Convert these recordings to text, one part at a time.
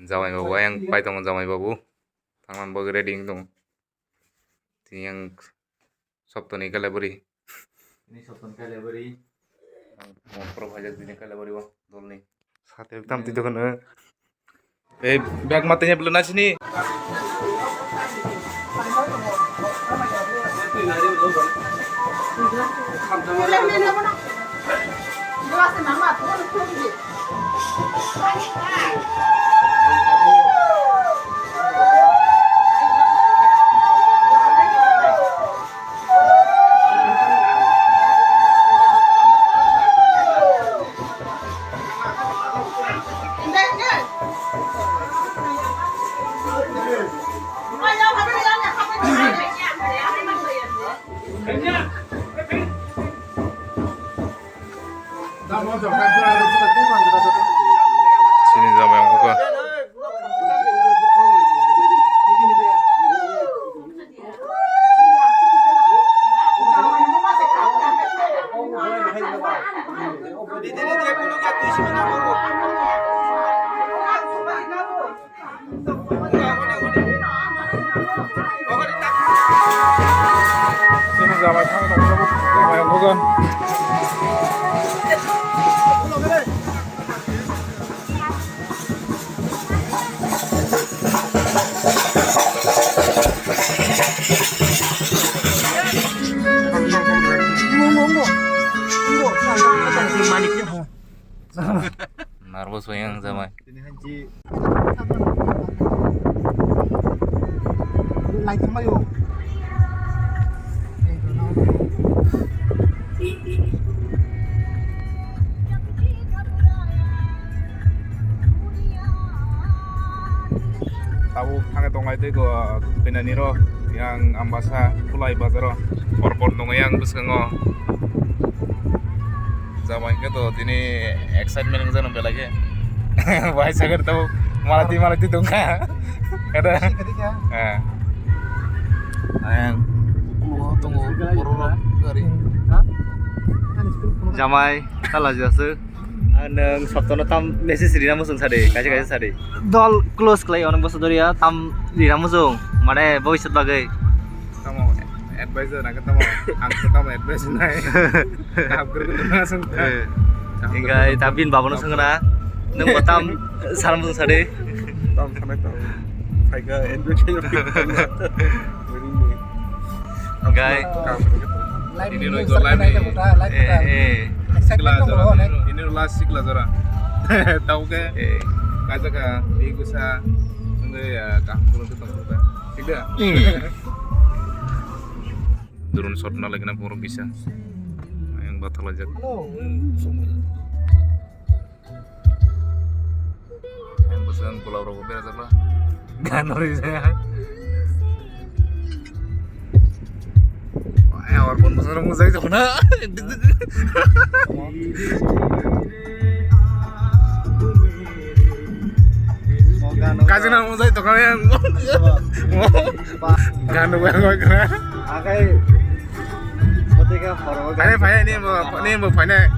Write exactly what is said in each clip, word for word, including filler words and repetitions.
Jamai babu, ayang pai tongo jamai babu. Thangna bagwi ready wng tongo. Tini ang soptoni kele bwrwi. Tini soptoni kele bwrwi. Ang mokro phajak tini kele bwrwi o dolni. Sate tam twi dokhano. Ei bag matanya belum nasi ni. Sini jamai wngkha. Sini jamai thang tong, jamai wngkha. Nervous bai ang jamai. Tabuk thangwi tonglai tei go, Pinani ro yang Ambasa Kulai bazaro, Porbot nungwi yang bwskango. Jama hinkhe to tini excitement wngjakno belai khe. Bai sakhe tabuk malati malati tongkha. Kada. Eh. Ayang. Kulo tongo borok gari. Jamai, tala jasuk. Ah, nwng soptono tam message rina muchung sadi, kaisa kaisa sadi. Dol close khlai ono boso doria tam rina muchung, mane bhobishyot bagwi. Tamo advisor nang tamo, ang se tamo advice nai. Kaham khe rwgwi tongna swng kha. Eh. Kaham khe rwgwi tongna. Hingkhe ta bini babano swngna, nwng bo tam sana muchung sadi. Tam sana tamo. Phaikha advice. Gai. Ini roi go lai ni. Eh, eh. Sikla jora. Ini last sikla jora. Tau ke. Eh. Kaja ka, di gusa. Nunggu ya, kaham kurang tu tong ta. Tidak. Hmm. Drone shot na lagi na borok bisa. Yang batal aja. Hello. Yang pesan pulau rokok beres apa? Gan ori saya. Wah, ya, walaupun pesan rokok saya jauh na. Kajina mo jai tokang yang. Gan rokok yang kau kena. Akai, pati ka horo. Are, phai, ni bo, ni bo, phai na.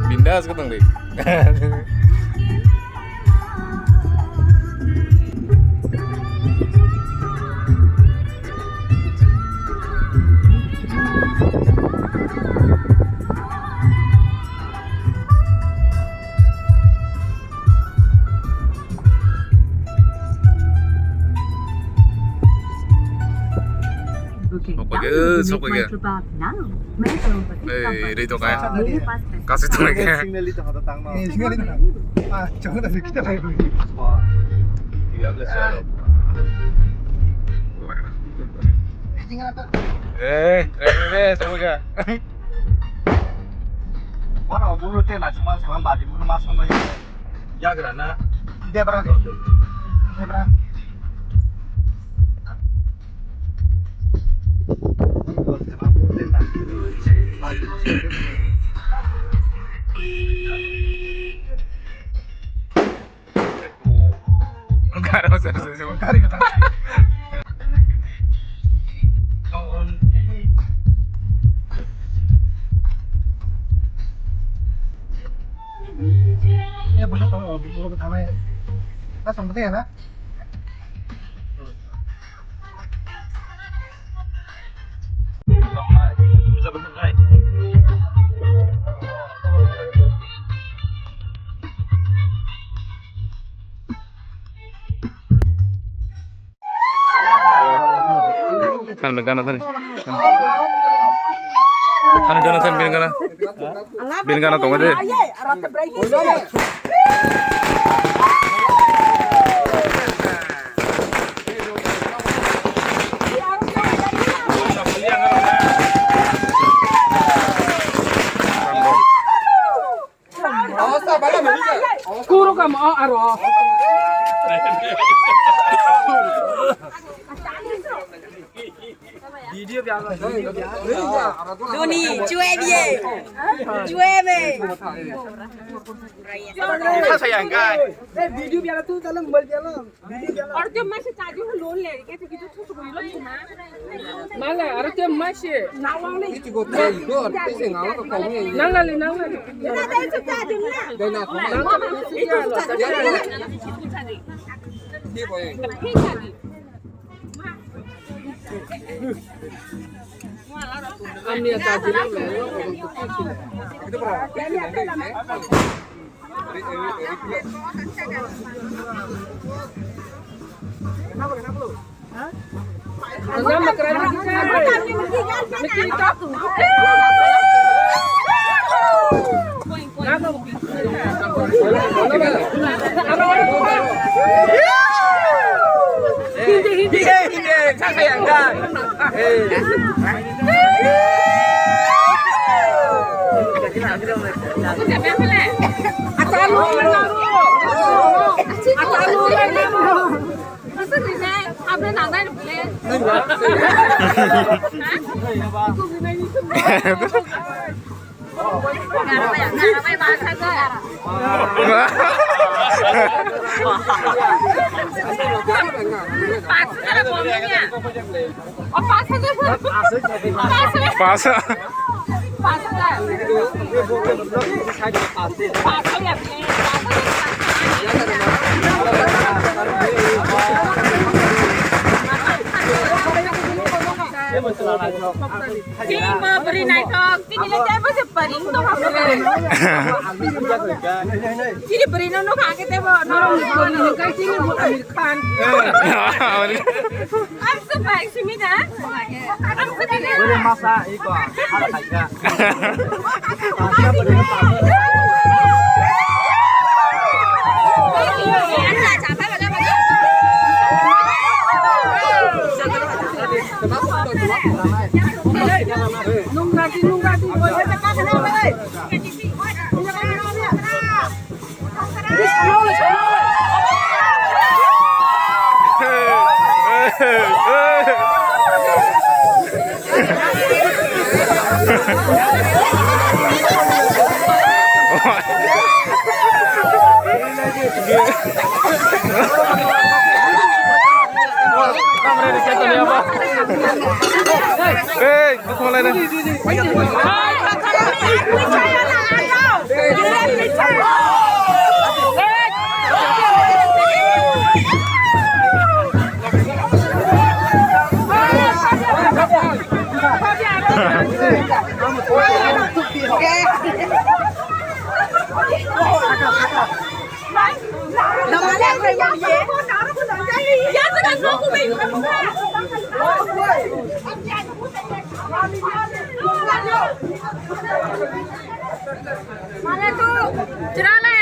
Bindas ko tong dei. Oke. Oke. Sokoi khe. Ei, rei tong kha. Kasi tong kha. Eh, eh, eh, tong kha. Yagra na. Debra. Debra. Gari ko. Eh, bukan, bukan, bukan, bukan, bukan, bukan, bukan, Ano gana tani. Ano gana tani, bin gana. Bin gana tongo de. Kuro kam o aro. Doni, chue diye. Chue me. Video biala tu dalam mobile biala. Video biala. Aur jab main se chaji hu loan le ke tu kitu thu thu lo na. Mala, aro te mashi. Nangla le, nangla le. Ami ya tadi lo me. Pas. Chini bwrwi naithok, chini le teibo se pari wng tongkha bwrwi. Chini bwrwi no nukha khe teibo norok nukha. Chini bo Amir Khan. Ang se bai simi da. Ang se bai. Bwrwi masa iko hala khaika. Hey, Mana tu chura le.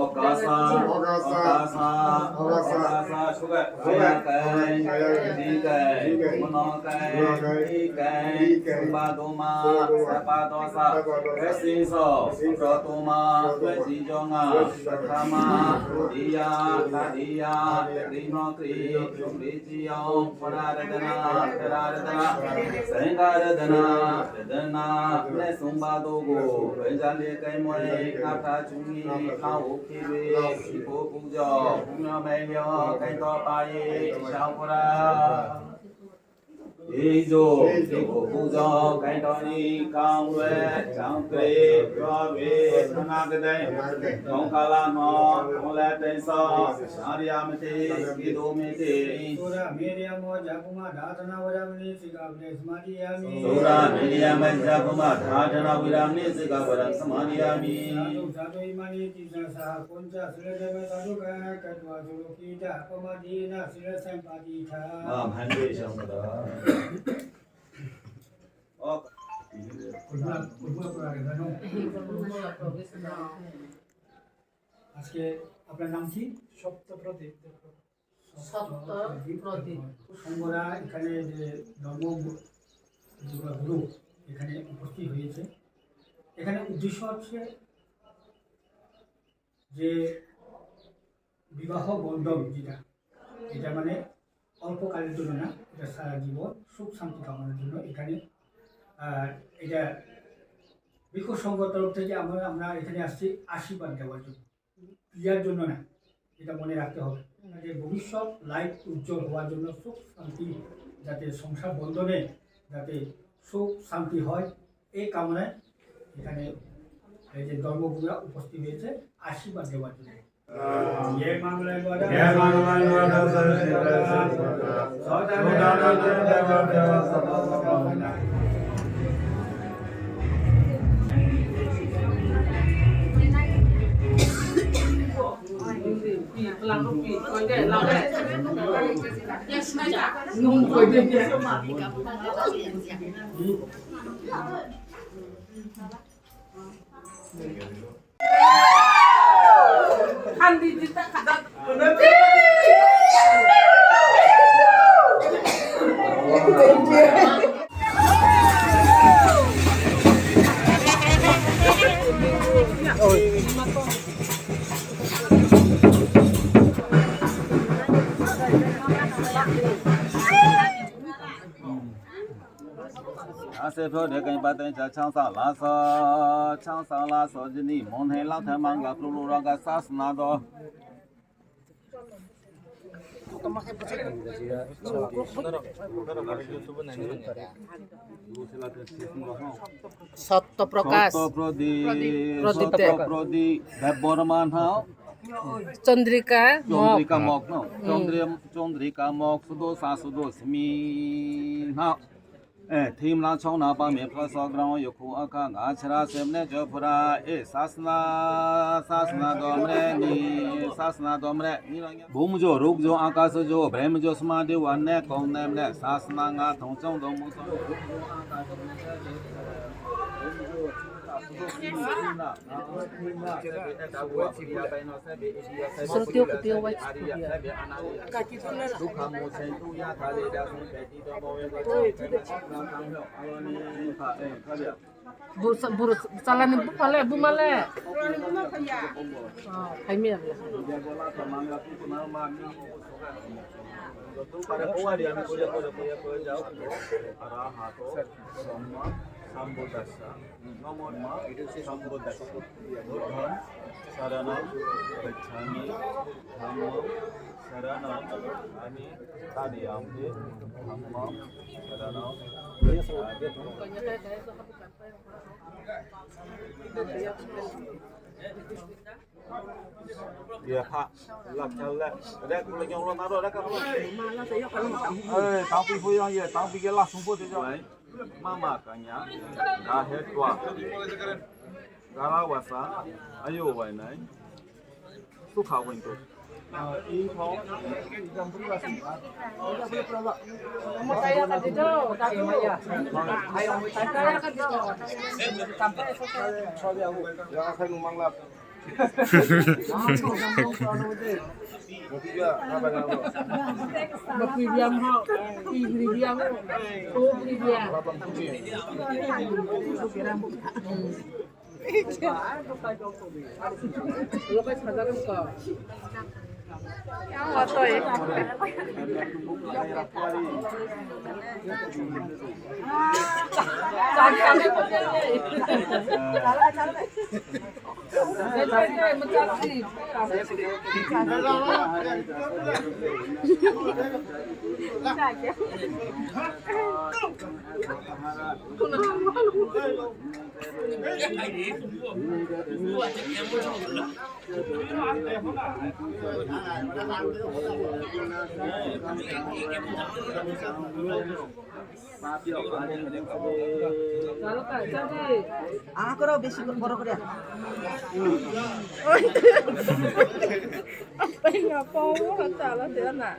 Okasa, okasa, okasa, suga, suga kai, kai, kai, mono kai, kai, kai, suba doma, sapa dosa, kesiso, suga doma, kesi jonga, sakama, iya, kadiya, krino kri, sumri jiyong, pora redana, tera redana, senga redana, Dena, ne sungba dogo, benjali kai moi, kata chungi, kau kibi, ipo pujo, punya meyo, kai to pai, shaukura. Ijo, ipo pujo, kai to ni, kau we, chang kre, yo we, sana gede, tong kala no, tong le tenso, sari amete, kido mete. Sura, miriam, mo, jakuma, dhatana, wajamani, sika, bre, smadi, yami. Sura miriya majja kuma dhajana viramni sika varam samaniyami. Sadhu, sadhu, imani tisa saha punca sile deva sadhu ka katva sulokita apamadina sile sampaditha. Ma bhante sampada. Ok. আজকে আপনার নাম কি? সত্য প্রদীপ। সত্য প্রদীপ। সংঘরা এখানে যে ধর্ম গু-, যেগুলো গুরু এখানে উপস্থিত হয়েছে, এখানে উদ্দেশ্য হচ্ছে যে বিবাহ বন্ধন যেটা, এটা মানে অল্পকালের জন্য না, এটা সারা জীবন সুখ শান্তি কামনার জন্য এখানে, আহ, এটা ভিক্ষু সংঘ তরফ থেকে আমরা, আমরা এখানে আসছি আশীর্বাদ দেওয়ার জন্য। ইয়ার জন্য না, এটা মনে রাখতে হবে। হুম। যে ভবিষ্যৎ লাইফ উজ্জ্বল হওয়ার জন্য সুখ শান্তি, যাতে সংসার বন্ধনে যাতে সুখ শান্তি হয়, এই কামনায় এখানে এই যে ধর্মগুরুরা উপস্থিত হয়েছে আশীর্বাদ দেওয়ার জন্য। Ase pho de kai ba tai cha chang sa la sa, chang sa la sa jini mon he la tha mang la pru ru ra ga sa sna do. সত্য প্রকাশ। সত্য প্রদীপ, প্রদীপ। সত্য প্রদীপ দেববর্মা নাও। চন্দ্রিকা মগ। চন্দ্রিকা মগ নাও। হুম। চন্দ্রি-, চন্দ্রিকা মগ, সুদশা সুদশমী নাও। Eh, thim lang chong na pa me phla sok grang yo khu aka ga chra sem ne jo phra, eh, sasna, sasna domre ni, sasna domre ni rang ya. Bum jo, ruk jo, akas jo, brem jo, sma de wan ne kong nem ne, sasna nga thong chong dong mu song. Buru, buru chalani bupha le, buma le. Oh, phaimya le. Arahato Samma Sambuddhassa Namo Sambuddhassa. Buddham saranam gacchami. Dhammam saranam gacchami. Tatiyampi dhammam saranam gacchami. Iya, Pak. Lak, lak. Rek, lak, yang lo naro, rek, apa? Eh, tapi pun yang, ya, tapi ke langsung pun dia. Mama kanya, gahe tua. Gala wasa, ayo wainai. Sukha wain tu. Ya, khai mangla. Ang ako raw besi borok rya. Apa yang apa? Chala sila na.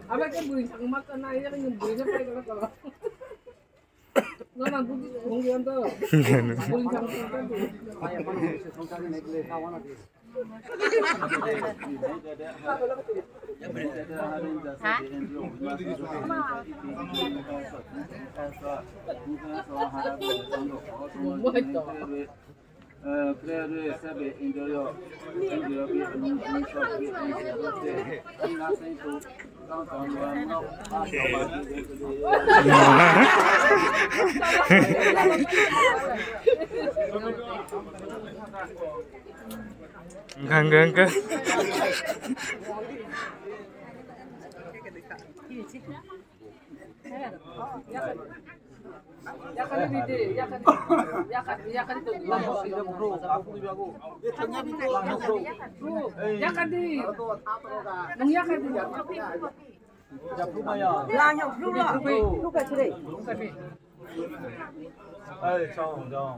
Ama ke bui sang mak na ya ke bui na pai kala kala. Na na bui bui yang to. Bui sang mak na. Engka, engka, engka. Yakadi. Nung yakadi. Lang yang flu lah. Flu ka cire. Ai, chong, chong.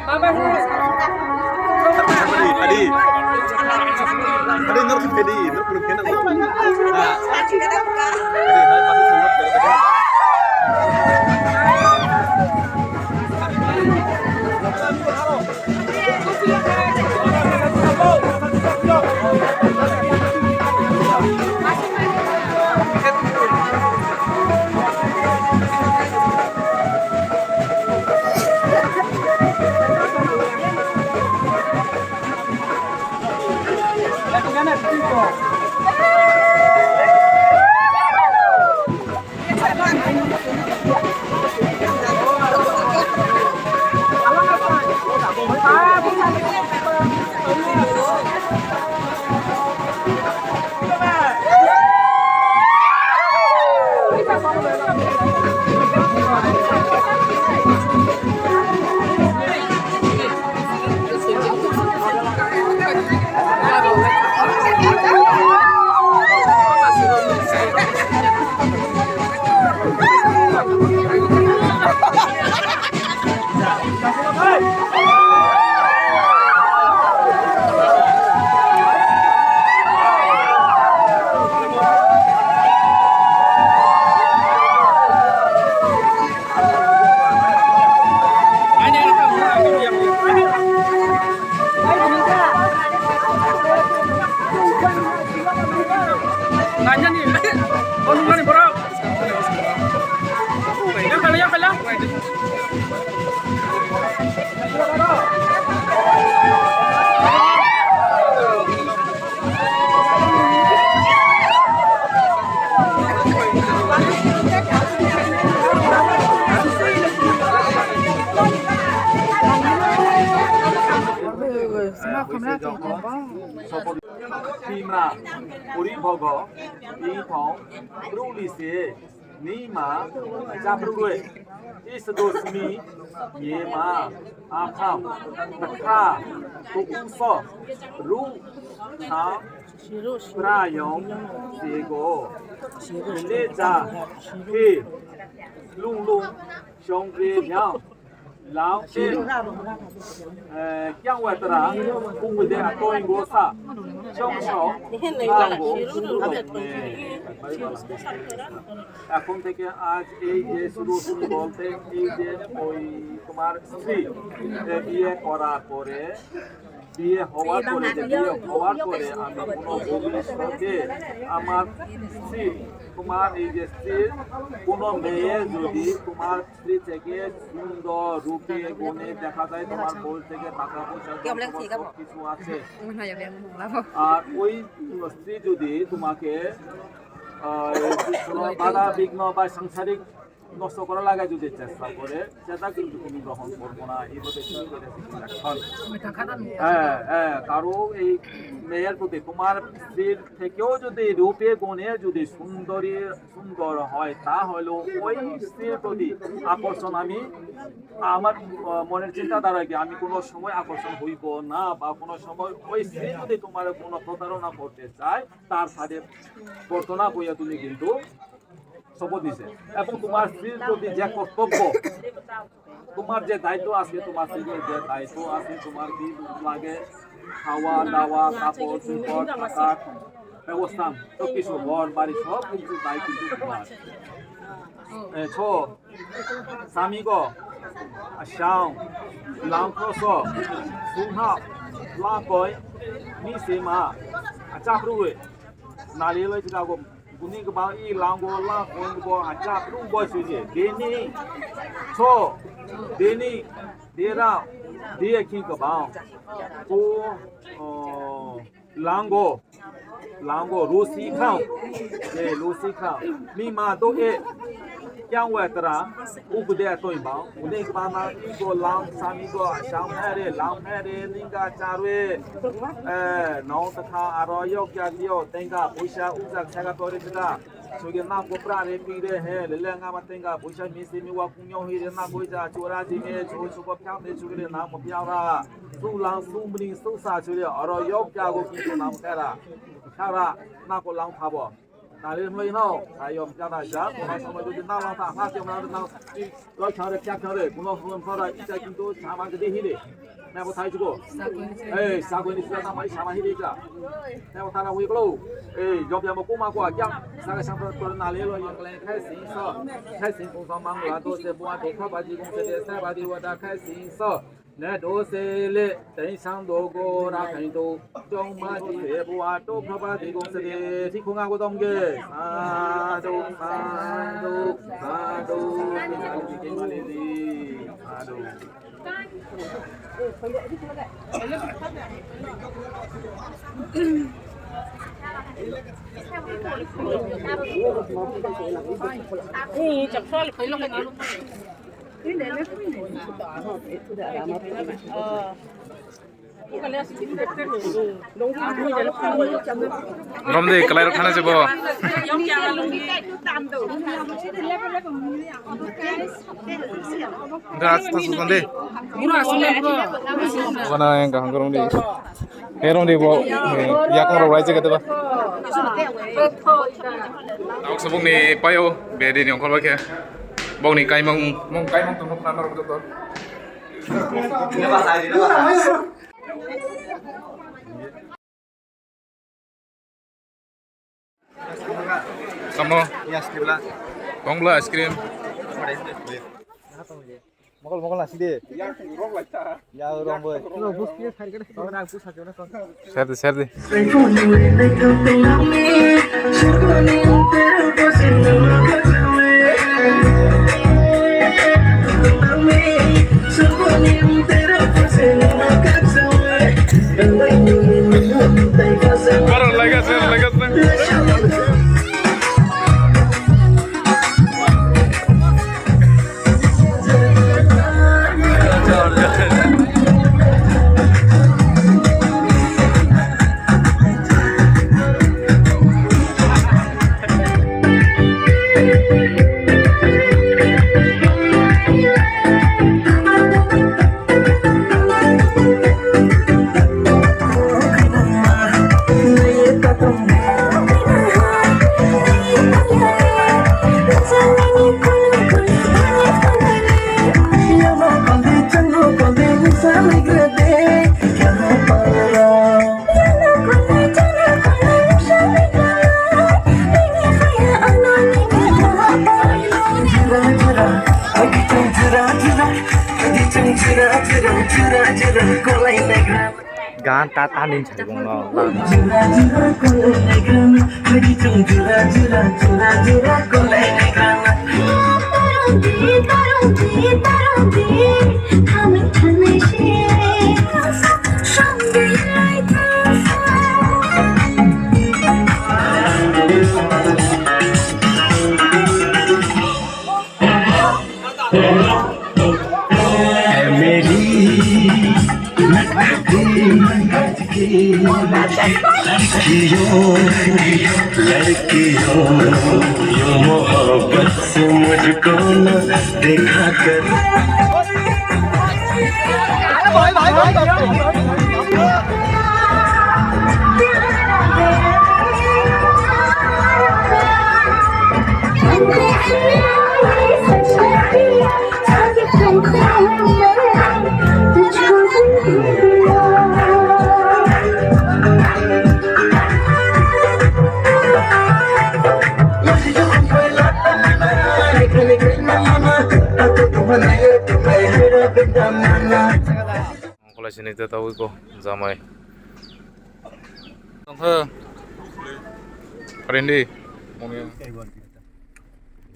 Adi, adi. Adi, norok khe di, norok khe di. Ah. Adi, hai, masuk, norok khe di. Timra, uri bogo, ithong, ruli se, nima, chaprurwe, isdosmi, yema, akham, takha, tukuso, ru, tha, prayong, sego, leja, khe, lung lung, shongre, yang. Lao te, eh, kyang watra, kung de atoi go sa, shong shong, lango, suru dok me. এখন থেকে আজ এই যে শুরু বলতে এই যে ওই তোমার স্ত্রী, এ, বিয়ে করার পরে, বিয়ে হওয়ার পরে, যে বিয়ে হওয়ার পরে আমি কোনো ভবিষ্যতে আমার স্ত্রী, তোমার এই যে স্ত্রীর কোনো মেয়ে যদি তোমার স্ত্রী থেকে সুন্দর রূপে গুণে দেখা যায়, তোমার বউ থেকে টাকা পয়সা, ধন সম্পদ সব কিছু আছে, আর ওই স্ত্রী যদি তোমাকে, আহ, কোনো বাধা বিঘ্ন বা সাংসারিক নষ্ট করার লাগে যদি চেষ্টা করে, সেটা কিন্তু তুমি গ্রহণ করবো না। এইভাবে তুমি করে রাখতে হবে। হ্যাঁ, হ্যাঁ, কারো এই মেয়ের প্রতি, তোমার স্ত্রীর থেকেও যদি রূপে গুণে যদি সুন্দরী, সুন্দর হয়, তা হলো ওই স্ত্রীর প্রতি আকর্ষণ। আমি আমার, আহ, মনের চিন্তাধারা কি, আমি কোনো সময় আকর্ষণ হইব না, বা কোনো সময় ওই স্ত্রী যদি তোমার কোনো প্রতারণা করতে চায়, তার সাথে প্রার্থনা করিয়া তুমি কিন্তু শপথ নিছে। এবং তোমার স্ত্রীর প্রতি যে কর্তব্য, তোমার যে দায়িত্ব আছে, তোমার স্ত্রীর যে দায়িত্ব আছে, তোমার কি লাগে, খাওয়া দাওয়া, কাপড় চোপড়, থাকার ব্যবস্থা, সব কিছু, ঘর বাড়ি, সব কিছু দায় কিন্তু তোমার। এ, ছ, samigo, asang, langkroso, sungha, lakoi, misema, achakrui, naliloi jirago, guni gba i lango, lakoi bo, achakru bo suje, deni, cho, deni, dera, dia king gba, ko, o, lango, lango, rusi kham. E, rusi kham. Mi ma do e. Kyang wa tra. U ku de atoi ba. U de ba na i go lang, sami go, sham phere, lang phere, linga charwe. E, no ta kha aro yok ya lio, tenga, puisa, u jak, saga, tori, tida. Chuge nam ko pra re pi re he, le le nga ma tenga, puisa mi si mi wa kung yo hi re na koi ja, chu ra ji me, chu chu ko pyang de chu re nam ko pyang ra. Su lang su mring su sa chu re, aro yok kya go ki ko nam kha ra. Kha ra, na ko lang pha bo. Nali hwnwi no, ayom jana ja, kono samai jodi nalo ta ha se ma nalo. Lo chare kya chare, kono samai phara ita kintu sama gede hile. Na bo thai chuko. Ei, sagoi ni sura ta mai sama hile ka. Na bo thara wi klo. Ei, job ya mo kuma ko kya. Saga sampa to nali lo yang lai khai sing so. Khai sing ko sa mang la to se bua to kha ba ji kong se de sa ba di wa da khai sing so. Ne do se le, tei sang do go ra khai do, chong ma ji he bua to pha ba di gong se de, thi khong a go dong ge. Sa do, sa do, sa do, sa do, di ke ma le di. Sa do. Romdi, kalai rok thana jebo. Gas tas mandi. Wana yang kaham korong di. Herong di bo, eh, yakung rok raijak kete ba. Tauk sabuk ni payo, bedi ni ongkol ba khe. Bok ni kaimang, mong kaimang tong khna norok joto. Samo. Yes, dibla. Kong bla ice cream. Mokol mokol nasi de. Ya, rong boy. Serdi, serdi. Oro laga se, laga se. Gan ta ta ning chai bong no. Khwlai sini ta tabuk ko jamai. Tongkha. Rendi.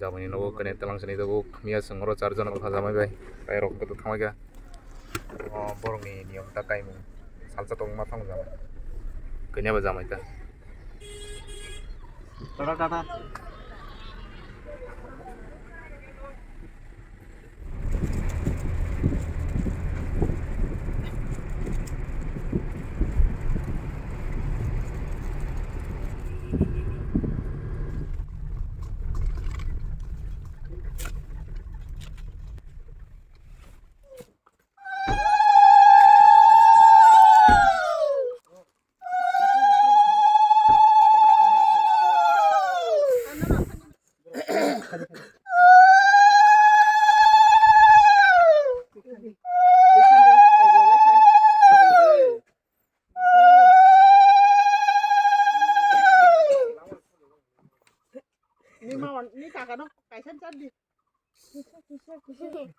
Jamai ni nogo kene talang sini tabuk. Miya sengoro char jon rok jamai bai. Tai rok kete thangbai kha. O borok ni niyom ta kaimung. Salsa tong ma thang jamai. Kenya ba jamai ta. Tata tata.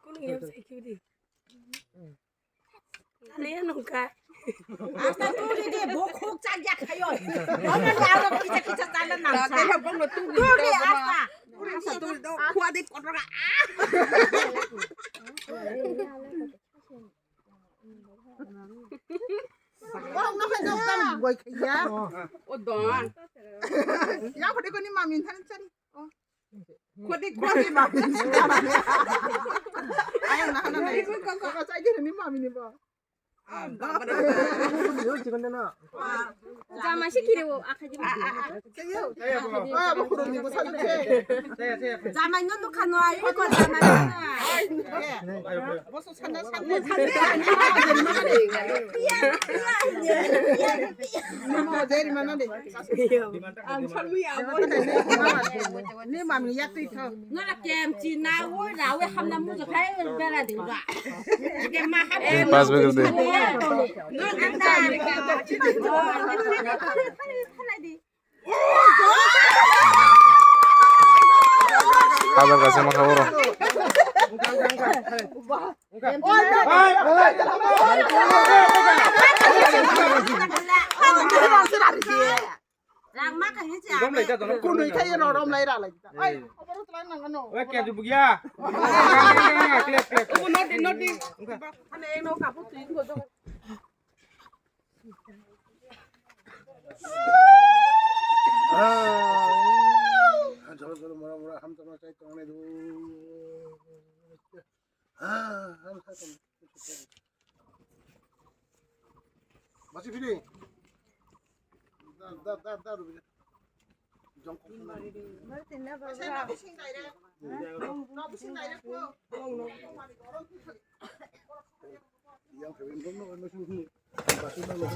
Kunu yang sai kiri. Kalian nungka. Asta tu ni de bok hok chak ya khayo. Ona ya ro kicha kicha chala nang sa. Tadi habang lo tu ni. Tu ni asta. Asta tu do khua de kotora. Bok no khayo tam goi khaya. O don. Ya khode ko ni mami than chari. Khodi khodi ma. Ayang na na na. Ko ko ko sai di ni mami ni ba. Jama si kiri wo akhai di. Sai yo. Ah, ba khoro ni ko sai di. Jama no no khano ai ko jama. Boso sana sana. Iya iya iya. Ni mami yak twi thok. Nora kem chi na wo ra we ham na mu khai bera ding ba. Ke ma ha. Pas bagel de. Nora anda. Hazar kaisa ma kha oro. Rang ma kha ni cha. Rom lai ta dono. Kunui thai ro rom lai ra lai ta. Ai, oboro tlan nang no. Oke, aju bugya. Klep klep. Obo nodi nodi. Ane no kapu tu ingo do. Ah, jolo jolo mora mora ham tama chai tong ne du. Ah, ham sa tong. Masi fini. Da da da da rubi. Jong ko. Mari tin na ba. Yang kawin dong no no sini. Masi na no.